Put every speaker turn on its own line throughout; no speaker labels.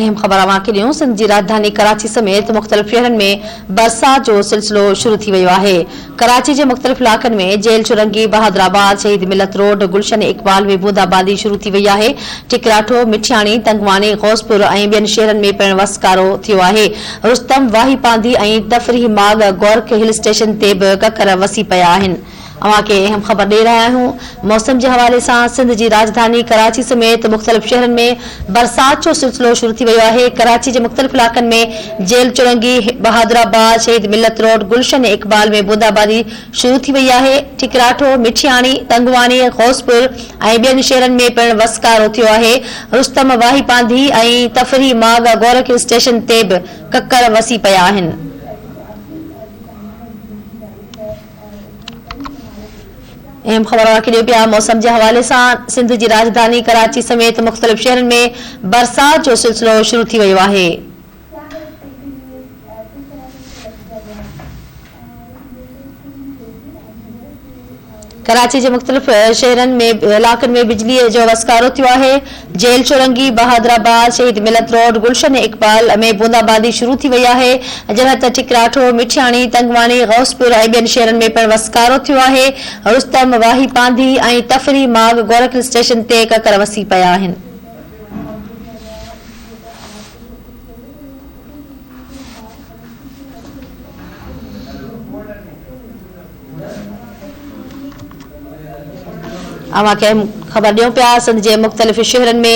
اهم خبر اوهان کي ڏيون سنڌ جي راڄڌاني ڪراچي سميت مختلف شهرن ۾ برسات جو سلسلو شروع ٿي ويو آهي ڪراچي جي مختلف علائقن ۾ جيل چورنگي، بهادر آباد، شهيد ملت روڊ، گلشن اقبال ۾ بوندا باندي شروع ٿي وئي آهي ٺڪراٺو، مٺياڻي، تنگواڻي، غوثپور ۽ ٻين شهرن ۾ پڻ وسڪارو ٿيو آهي رستم، واهي پانڌي ۽ تفريحي ماڳ گورک هل اسٽيشن تي به ڪڪر وسي پيا آهن. اوهان کي اهم خبر ڏئي رهيا آهيون موسم جي حوالي سان سنڌ جي راڄڌاني ڪراچي سميت مختلف شهرن ۾ برسات جو سلسلو شروع ٿي ويو آهي ڪراچي جي مختلف علائقن ۾ جيل چورنگي، بهادر آباد، شهيد ملت روڊ، گلشن اقبال ۾ بوندا باندي شروع ٿي وئي آهي ٺڪراٺو، مٺياڻي، تنگواڻي، غوثپور ۽ ٻين شهرن ۾ پڻ وسڪارو ٿيو آهي رستم، واهي پانڌي ۽ تفريحي ماڳ گورک اسٽيشن تي به ڪڪر وسي پيا آهن. اهم خبر اوهان کي ڏيون پيا موسم جي حوالي سان سنڌ جي راڄڌاني ڪراچي سميت مختلف شهرن ۾ برسات جو سلسلو شروع ٿي ويو آهي. ڪراچي جي مختلف شهرن ۾ علائقن ۾ بجلي جو وسڪارو ٿيو آهي، جيل چورنگي، بهادر آباد، شهيد ملت روڊ، گلشن اقبال ۾ بوندا باندي شروع ٿي وئي آهي، جڏهن ته ٺڪراٺو، مٺياڻي، تنگواڻي، غوثپور ۽ ٻين شهرن ۾ پڻ وسڪارو ٿيو آهي، رستم، واهي پانڌي ۽ تفريحي ماڳ گورک هل اسٽيشن تي ڪڪر وسي پيا آهن. اوهان کي خبر ڏيون پيا سنڌ جي مختلف شهرن ۾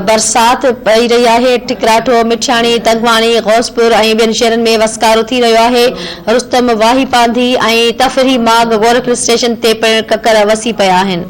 برسات پئي رهي آهي ٺڪراٺو، مٺياڻي، تنگواڻي، غوثپور ۽ ٻين شهرن ۾ وسڪارو ٿي رهيو آهي رستم، واهي پانڌي ۽ تفريحي ماڳ گورک هل اسٽيشن تي پڻ ڪڪر وسي پيا آهن.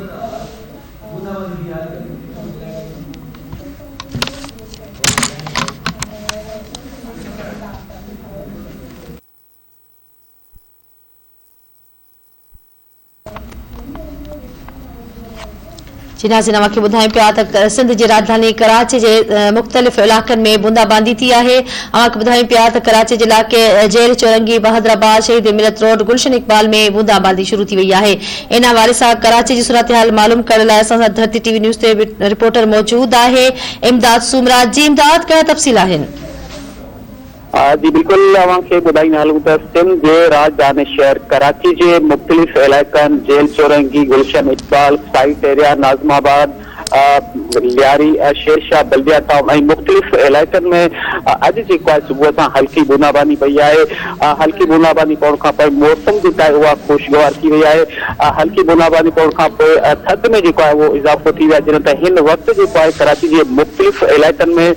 جي ناظرين اوهان کي ٻڌايون پيا ته سنڌ جي راڄڌاني ڪراچي جي مختلف علائقن ۾ بوندا باندي ٿي آهي اوهان کي ٻڌايون پيا ته ڪراچي جي علائقي جيل چورنگي بهادر آباد شهيد ملت روڊ گلشن اقبال ۾ بوندا باندي شروع ٿي وئي آهي ان حوالي سان ڪراچي جي صورتحال معلوم ڪرڻ لاء اسان سان ڌرتي ٽي وي نيوز تي رپورٽر موجود آهي امداد سومرا جي امداد ڪهڙا تفصيل آهن.
جي بلڪل اوهان کي ٻڌائيندا هلون ته سنڌ جي راڄڌاني شهر ڪراچي جي مختلف علائقن jail Chowrangi, Gulshan Iqbal, site area, Nazimabad, Lyari, Sher Shah, Baldia town ۽ مختلف علائقن ۾ اڄ جيڪو آهي صبح سان هلڪي بونداباندي پئي آهي، هلڪي بونداباندي پوڻ کان پوء موسم جيڪا آهي اها خوشگوار ٿي وئي آهي، هلڪي بونداباندي پوڻ کان پوء ٿڌ ۾ جيڪو آهي اهو اضافو ٿي ويو آهي جڏهن ته هن وقت جيڪو آهي ڪراچي جي مختلف علائقن ۾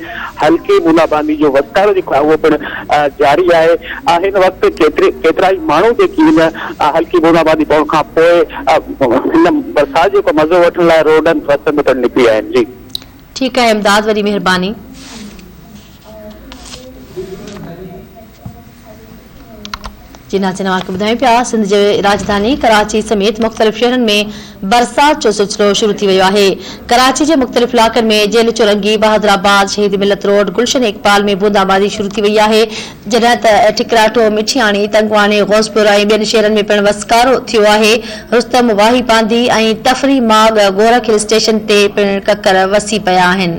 هلڪي بوندا باندي جو وسڪارو جيڪو آهي اهو پڻ جاري آهي. هن وقت ڪيترائي ماڻهو جيڪي هن هلڪي بوندا باندي پوڻ کان پوء هن برسات جو مزو وٺڻ لاء روڊن رستن تي پڻ نڪري آيا آهن. جي.
ٺيڪ آهي امداد وڏي مهرباني. جي ناظرين اوهان کي ٻڌايون پيا سنڌ جي راڄڌاني ڪراچي سميت مختلف شهرن ۾ برسات جو سلسلو شروع ٿي ويو آهي ڪراچي جي مختلف علائقن ۾ جيل چورنگي، بهادر آباد، شهيد ملت روڊ، گلشن اقبال ۾ بوندا باندي شروع ٿي وئي آهي جڏهن ته ٺڪراٺو، مٺياڻي، تنگواڻي، غوثپور ۽ ٻين شهرن ۾ پڻ وسڪارو ٿيو آهي رستم، واهي پانڌي ۽ تفريح ماڳ گورک هل اسٽيشن تي پڻ ڪڪر وسي پيا آهن.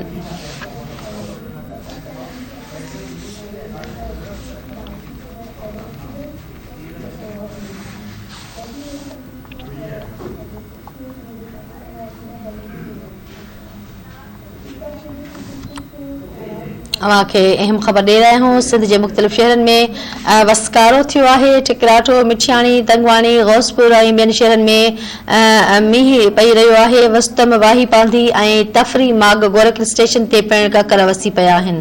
اوهان کي اهم خبر ڏئي رهيا آهيون سنڌ جي مختلف شهرن ۾ وسڪارو ٿيو آهي ٺڪراٺو، مٺياڻي، تنگواڻي، غوثپور ۽ ٻين شهرن ۾ مينهن پئي رهيو آهي وستم، واهي پانڌي ۽ تفريح ماڳ گورک اسٽيشن تي پڻ ڪڪر وسي پيا آهن.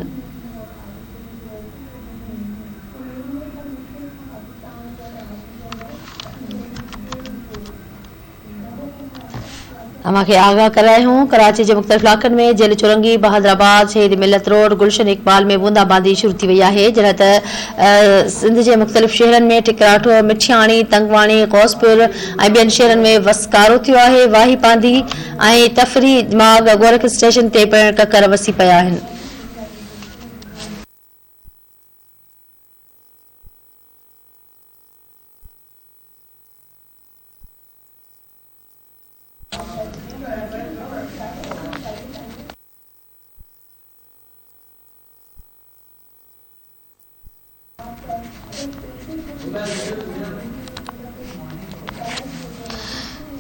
اوهان کي آگاهه ڪري رهيا آهيون ڪراچي جي مختلف علائقن ۾ جيل چورنگي، بهادر آباد، شهيد ملت روڊ، گلشن اقبال ۾ بوندا باندي شروع ٿي وئي آهي جڏهن ته سنڌ جي مختلف شهرن ۾ ٺڪراٺو، مٺياڻي، تنگواڻي، غوثپور ۽ ٻين شهرن ۾ وسڪارو ٿيو آهي واهي پانڌي ۽ تفريحي ماڳ گورک اسٽيشن تي پڻ ڪڪر وسي پيا آهن.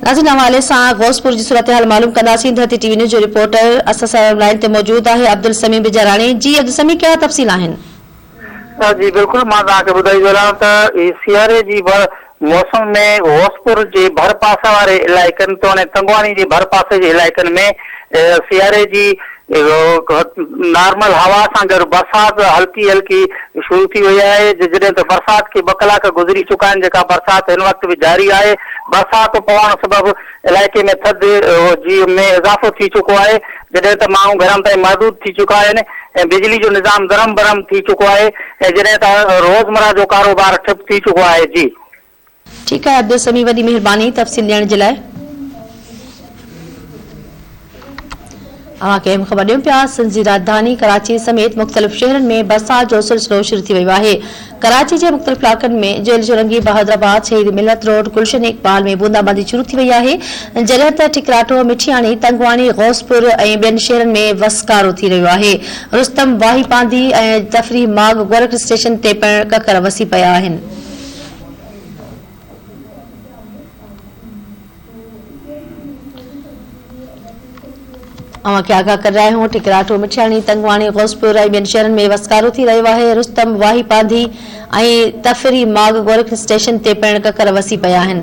ناظرين حوالي سان غوثپور جي صورتحال معلوم ڪنداسين ڌرتي ٽي وي نيوز جو رپورٽر اسان سان لائين تي موجود آهي عبدالسميع بجاراڻي جي عبدالسميع ڪهڙا تفصيل آهن.
جي بلڪل مان توهان کي ٻڌائيندو هلان ته سياري جي موسم ۾ غوثپور جي ڀر پاسي واري علائقن توڻي تنگواڻي جي ڀر پاسي جي علائقن ۾ سياري جي نارمل هوا سان گڏ برسات هلڪي هلڪي شروع ٿي وئي آهي جڏهن ته برسات کي ٻه ڪلاڪ گذري چڪا آهن جيڪا برسات هن وقت به جاري آهي برسات پوڻ سبب علائقي ۾ ٿڌ جي ۾ اضافو ٿي چڪو آهي جڏهن ته ماڻهو گهرن تائين محدود ٿي چڪا آهن ۽ بجلي جو نظام درهم برهم ٿي چڪو آهي ۽ جڏهن ته روزمره جو ڪاروبار ٺپ ٿي چڪو آهي جي.
ٺيڪ آهي عبدالسميع وڏي مهرباني تفصيل ڏيڻ جي لاء. اوهان کي اهم خبر ڏيون پيا سنڌ جي راڄڌاني ڪراچي سميت مختلف شهرن ۾ برسات جو سلسلو شروع ٿي ويو آهي ڪراچي جي مختلف علائقن ۾ جيل چورنگي بهادر آباد شهيد ملت روڊ گلشن اقبال ۾ بوندا باندي شروع ٿي وئي آهي جڏهن ته ٺڪراٺو مٺياڻي تنگواڻي غوثپور ۽ ٻين شهرن ۾ وسڪارو ٿي رهيو آهي رستم واهي پانڌي ۽ تفريح ماڳ گورک اسٽيشن تي پڻ ڪڪر وسي پيا آهن. اوهان کي آگاهه ڪري رهيا آهيون ٺڪراٺو، مٺياڻي، تنگواڻي، غوثپور ۽ ٻين شهرن ۾ وسڪارو ٿي رهيو آهي، رستم، واهي پانڌي ۽ تفريحي ماڳ گورک اسٽيشن تي پڻ ڪڪر وسي پيا آهن.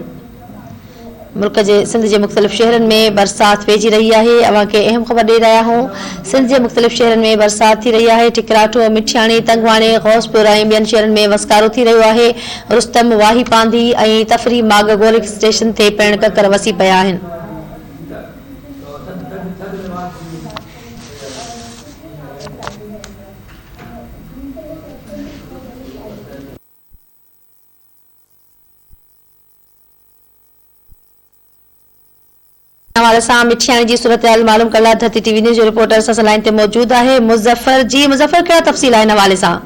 ملڪ جي سنڌ جي مختلف شهرن ۾ برسات پئجي رهي آهي اوهان کي اهم خبر ڏئي رهيا آهيون سنڌ جي مختلف شهرن ۾ برسات ٿي رهي آهي ٺڪراٺو، مٺياڻي، تنگواڻي، غوثپور ۽ ٻين شهرن ۾ وسڪارو ٿي رهيو آهي رستم، واهي پانڌي ۽ تفريحي ماڳ گورک اسٽيشن تي پڻ ڪڪر وسي پيا آهن. ان حوالي سان مٺياڻي جي صورتحال معلوم ڪرڻ لاء ڌرتي ٽي وي نيوز جو رپورٽر اسان سان لائين تي موجود آهي مظفر جي مظفر ڪهڙا تفصيل آهن ان حوالي سان.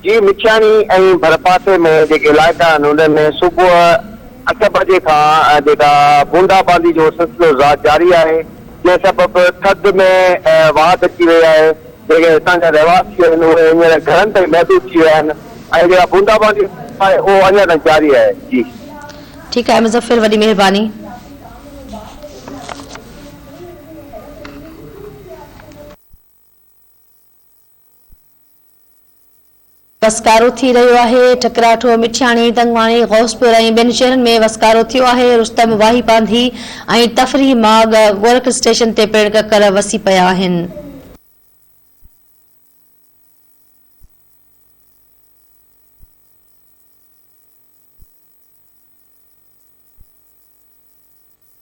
جي مٺياڻي ۽ ڀرپاسي ۾ جيڪي علائقا آهن انهن ۾ صبح اٺ بجي کان جيڪا بوندا باندي جو سلسلو جاري آهي جنهن سبب ٿڌ ۾ واڌ اچي وئي آهي جيڪي هتان جا رهواسي آهن اهي هينئر گهرن تائين محدود ٿي ويا آهن ۽ جيڪا بوندا باندي آهي اهو اڃا تائين جاري آهي جي.
ٺيڪ آهي مظفر وڏي مهرباني. وسڪارو ٿي رهيو آهي، ٺڪراٺو، مٺياڻي، تنگواڻي، غوثپور ۽ ٻين شهرن ۾ وسڪارو ٿيو آهي، رستم، واهي پانڌي ۽ تفريحي ماڳ گورک اسٽيشن تي پڻ ڪڪر وسي پيا آهن.